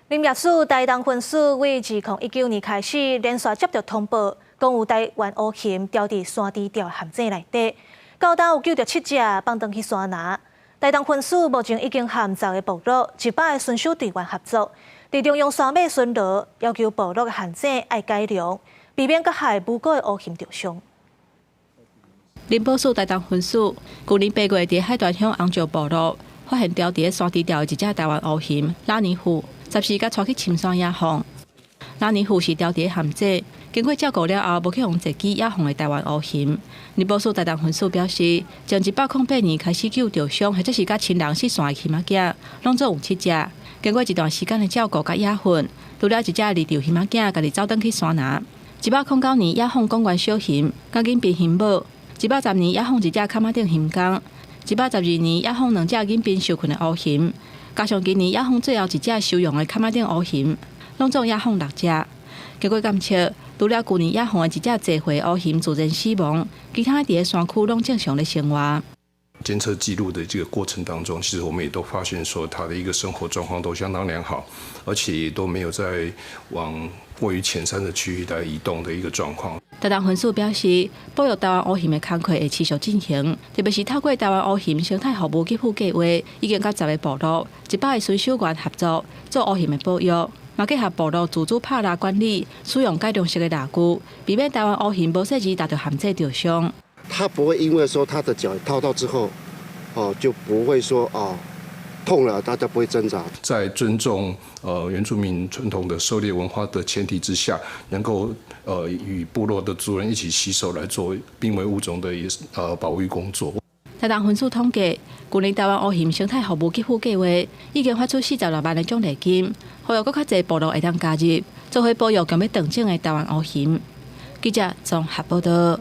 林業署台東分署對2019年開始，連續接著通報，講有台灣烏熊牢佇山豬釣陷阱內底，到今有救著七隻，放轉去山林。台東分署目前已經和十個部落100個巡守隊員合作，佇中央山脈巡邏，要求部落的陷阱愛改良，避免閣害無辜的烏熊著傷。林保署台東分署舊年8月佇海端鄉紅石部落發現牢佇山豬釣的一隻台灣烏熊拉尼虎，十時共帶去深山野放。拉尼虎是牢佇陷阱，經過照顧了後，無去予截擊野放的台灣烏熊。林保署台東分署表示，從108年開始救著傷，或者是佮親人失散的熊仔囝，攏總有七隻。經過一段時間的照顧佮野訓，除了一隻離場熊仔囝，家己走轉去山林。109年野放公園小熊，佮銀邊熊母。110年野放一隻崁仔頂熊公。112年野放兩隻銀邊受困的烏熊，加上今年野放最後一隻收容的崁仔頂烏熊，攏總野放六隻。經過檢測，除了舊年野放的一隻濟歲烏熊自然死亡，其他佇山區攏正常咧生活。監測記錄的這個過程當中，其實我們也都發現說，它的一個生活狀況都相當良好，而且也都沒有在往過於淺山的區域來移動的一個狀況。台東分署表示，保育台灣烏熊的工作會持續進行，特別是透過台灣烏熊生態服務給付計劃，已經佮十個部落、100個巡守員合作做烏熊的保育，嘛結合部落自主拍獵管理，使用改良式的獵具，避免台灣烏熊無細膩踏著陷阱著傷。他不會因為說他的腳套到之後，哦，就不會說哦痛了，大家不會掙扎。在尊重原住民傳統的狩獵文化的前提之下，能夠與部落的族人一起攜手來做瀕危物種的保育工作。台東分署統計，舊年台灣烏熊生態服務給付計劃已經發出46萬的獎勵金，呼籲閣較濟部落會當加入，做伙保育強欲斷種的台灣烏熊。記者綜合報道。